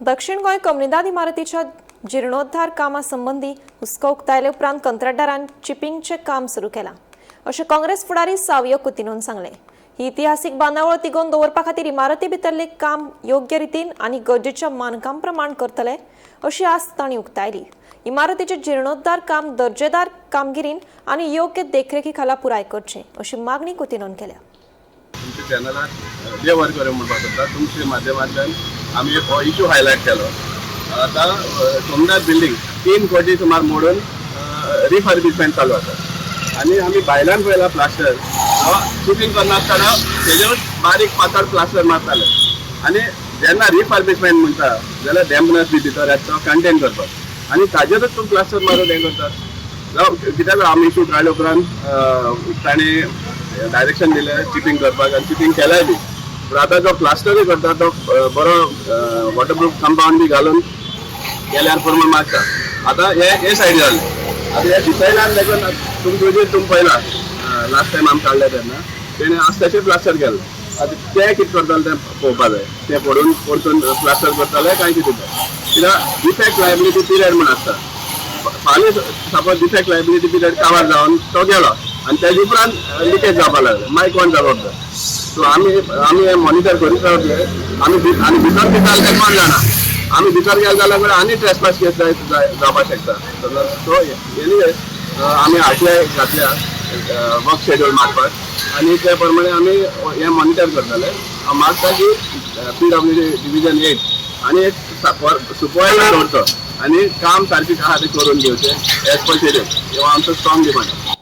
दक्षिण गोंय कम्युनिदाद इमारतीच्या जिर्णोद्धार कामा संबंदी हुस्को उक्तायले उपरांत कंत्राटदारान चिपिंगचें काम सुरू केलां, अशें काँग्रेस फुडारी सावियो कुतिन्होन सांगलें. ही इतिहासीक बांदावळ तिगोवन दवरपा खातीर इमारती भितरलें काम योग्य रितीन आनी गरजेच्या मानकां प्रमाण करतले, अशी आस्त तांणी उक्तायली. इमारतीचें जिर्णोद्धार काम दर्जेदार कामगिरीन आनी योग्य देखरेखी खाला पुराय करचें, अशी मागणी कुतिन्होन केल्या. तुमच्या चॅनलार देव बरें करूं म्हणपाक सोदता. तुमच्या माध्यमांतल्यान आमी हो इशू हायलायट केलो. आतां सोमनाथ बिल्डींग 3 कोटी सुमार मोडून रिफर्बिशमेंट चालू आसा आनी आमी भायल्यान पळयला, प्लास्टर चिपींग करनासतना तेजेर बारीक पातळ प्लास्टर मारताले. आनी जेन्ना रिफर्बिशमेंट म्हणटा जाल्यार डॅम्पनस बी भितर येता, तो कंटेन करपाक आनी ताजेरच तूं प्लास्टर मारून हें करता. जावं, कित्याक आमी इशू काडले उपरांत ताणें डायरेक्शन दिलें चिपींग करपाक आनी चिपींग केलाय बी. पूण आतां जो प्लास्टरूय करता तो बरो वॉटरप्रूफ कंपाउंड बी घालून केल्यार पुरो म्हण मागता. आतां हे हे सायड जालें, आतां हे डिसायडान देखून तुमचे तुमी पळयला, लास्ट टायम आमी काडले तेन्ना तेणें आज तशें प्लास्टर केल्लें. आतां ते कितें करताले तें पळोवपा जाय. ते पडून परतून प्लास्टर करताले काय कितें तें, कित्याक डिफेक्ट लायबिलिटी पिरियड म्हण आसता. फाल्यां सपोज डिफेक्ट लायबिलिटी पिरियड काबार जावन तो गेलो आनी तेजे उपरांत लिकेज जावपाक लागलें, मागीर कोण जबाबदार? सो आमी हे मॉनिटर करीत रावतले आमी. आनी भितर कितें जालें तें कोण जाणा. आमी भितर गेले जाल्यार आनी ट्रेसपास केस जावपाक शकता. सो एनिवे, आमी आरटीआय घातल्या वर्क शेड्यूल मागपाक आनी त्या प्रमाणे आमी हे मॉनिटर करतले. हांव मागता की पीडब्ल्यूडी डिविजन 8 आनी एक सुपरवायजर दवरचो आनी काम सारकें आहा तें करून घेवचें एज पर शेड्यूल. हो आमचो स्ट्रॉंग डिमांड.